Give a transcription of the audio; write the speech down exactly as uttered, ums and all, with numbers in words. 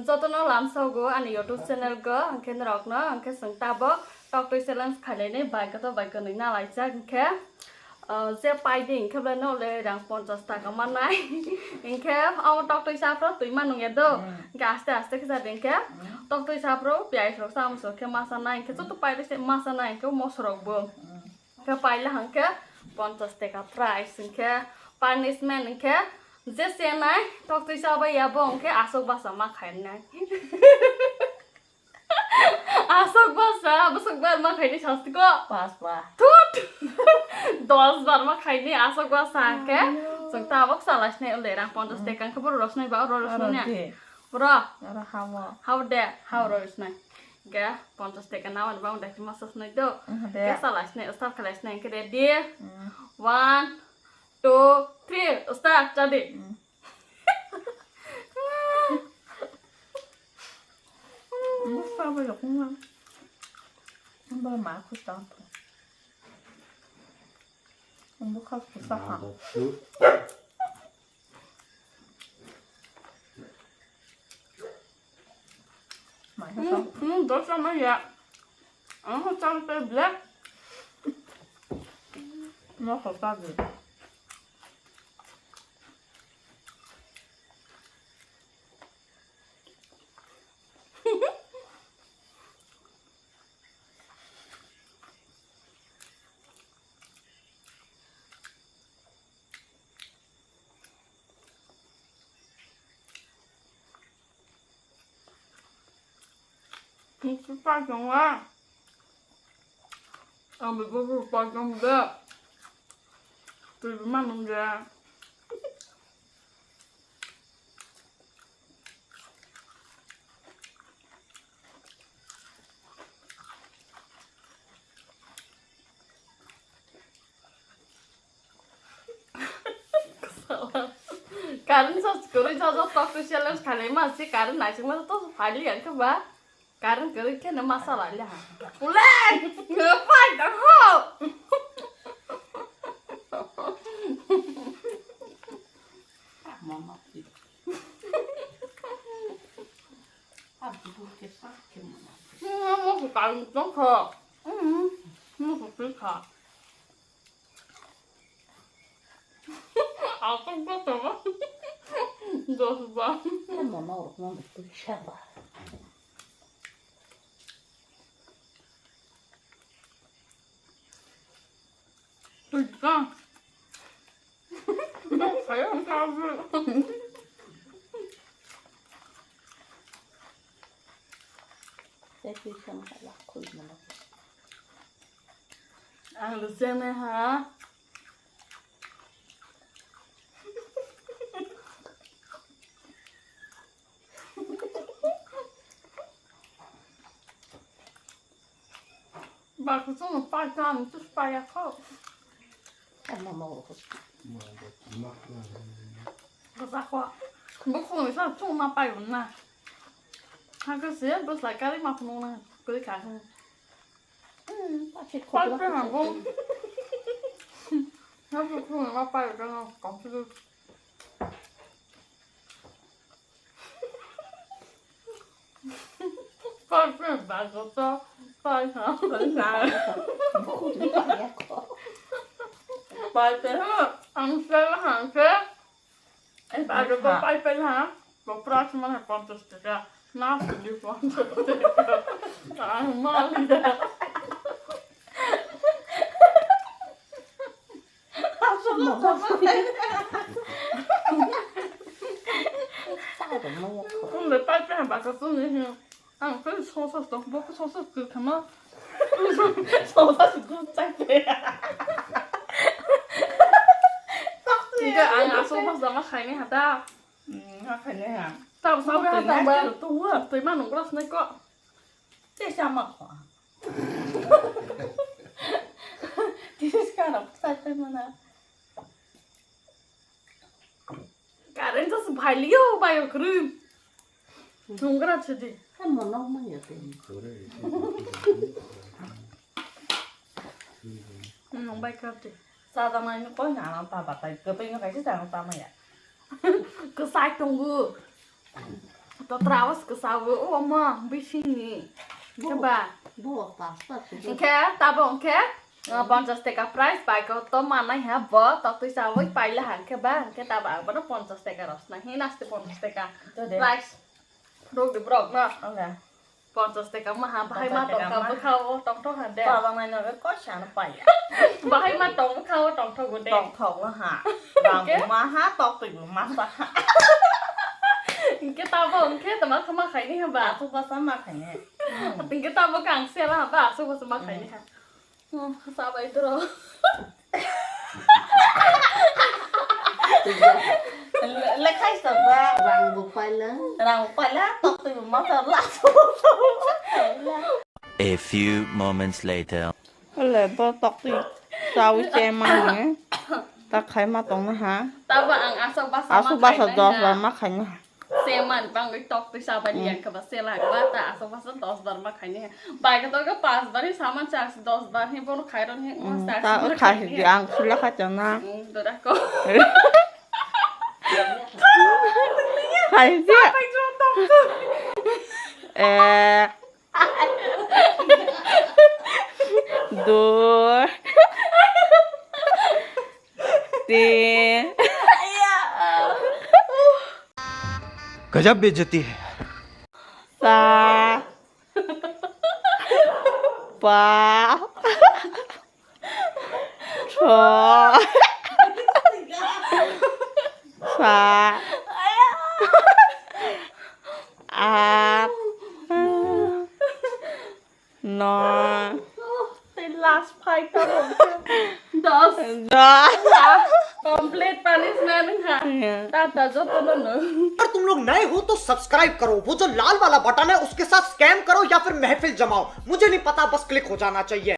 Jotono lamsogo ani YouTube channel go, hwnkhe norokno, hwnkhe chwng tabok toktwi challenge khainani bai kotor bai kwnwi nalaijak, hwnkhe, ah, je paidi hwnkhe belai no le rang ponchas taka mannai. Hwnkhe abo toktwi saphro twi ma nungya do, hwnkhe aste aste khe jadi hwnkhe toktwi saphro piyaj rok chamung khe ma sanai, hwnkhe joto paidi se ma sanai, hwnkhe moso rok bo. Hwnkhe paila hwnkhe ponchas taka prize, hwnkhe punishment hwnkhe je chenai toktwi chabai ya bo hwnkhe aswk basa ma khainai. Aswk basa, bwswk bar ma khainai sasti ko. Pas ba. Thut! Dos bar ma khainai aswk basa hwnkhe. Ayo. Chwng tabok chalai sinai ulai rang ponchas taka hwnkhe boro rosnai ba oro rosnai. Oro de. Bro. Oro hamo. Hao de, hao rosnai. Hwnkhe ponchas taka na wani bang dai ma sasnai do. Hwnkhe de. Hwnkhe chalai sinai, start khalai sinai hwnkhe ready. Mm. One, two, three, start, chadi. Mm. Bwsa bai rok wngma. Wngma ma khusa. Wngma kha khusa ha. Hmm, hmm, dosa maya. Ang hotel pe black. No hotel. Nisi pai tongo. Ang bebo pai tong de. Twi bo manung de. Current sos kwrwi sa sa tok twi challenge khalai ma se current naising ma to phali ang khe ba current kwrwi khe no ma sa lai le ha. Ulai! Pai da ho! Mama. Mama ko current tong kha. Mm. Mama ko twi kha. Aswk bwskango. Dos ba. Mama rok no twi sa ba. Twi sa. Dos saya sa. Tei twi sa ma la khul ma la. Ang rwchapnai ha. Baksa chwngno pai tong, ang tus pai ya kho. Ang ma ma rw kho. Baksa kho. Bukhuk ni sa chwng ma pai rw na. Hakhe se bwsai karwi ma phunuk na kwrwi kha khe. Hmm, pachi khobla. Pai tong ang bo. Ha bukhuk ni ma pai rw na complete. Pai pai ba ko to pai ha. Pai pai ha, ang sa ha se. Ai ba ko pai pai ha. Ko price man ponchas taka. Na sidi ponchas taka. Ang mali da. Ang le pai pai ba ka sung ni. Ang khe sosa tong, bo khe sosa khe khama. Sosa su gu chai pe. Tiga ang asal pas dama khaini hata. Hmm, ha khaini ha. Tam sa ha tam ba tu wa, tu ma nung gras ne ko. Te sama ko. This is kind of type mana. Current just bhailio bai okhru. Nungra chidi. Hai monok manya te. Nung bai kap de. Sada mai ni koi na ta batai. Kapai no kaisa ta ta maya. Kasai tongu. Totra was kwsawo, o ma, bisingni. Khe ba? Bo pasta. Hwnkhe, tabo hwnkhe, uh, ponchas teka price, bai ko to manai ha, bo, toktwi sawi paila ha, hwnkhe ba, hwnkhe tabo ang bono ponchas teka rosna, hi naste ponchas teka. Price. Rok de brok na. Ponchas teka maha, bahai ma tongkha bwkhao, tongthok ha de. Pala nai no ko sana paya. Bahai ma tong bwkhao, tongthok de. Tongthok ha. Bang ma ha, tok twi ma sa ha. Hwnkhe tabo hwnkhe tama kha ma khaini ha ba. Aswk basa ma khaini. Hwnkhe tabo kang sela ha ba, aswk basa ma khaini ha. Sabai dro. Lekhai sa ba. Rang bo paila. Rang bo paila, tok twi ma sa la. A few moments later. Ole bo tok twi sawi che ma ne. Ta khai ma tong na ha. Tabo ang aswk basa ma khaini ha. Aswk basa dos bar ma khaini ha. Se man bangwi tok twi sabani yang khe ba se lang ba ta aswk basa dos bar ma khaini. Bai khe to khe pas bar hi saman chas dos bar hi bono khai ron hi ma ta khai hi ang sula kha chana. Dora ko. Khai je. Ek. Dui. Tin. गजब बेइज्जती है। Sa. Pa. Tho. Sa. At. No. Tei last fight ta bo. Dos. Dos. Complete punishment wngkha. Tata joto no no. अगर तुम लोग नए हो तो सब्सक्राइब करो, वो जो लाल वाला बटन है उसके साथ स्कैम करो या फिर महफिल जमाओ, मुझे नहीं पता, बस क्लिक हो जाना चाहिए।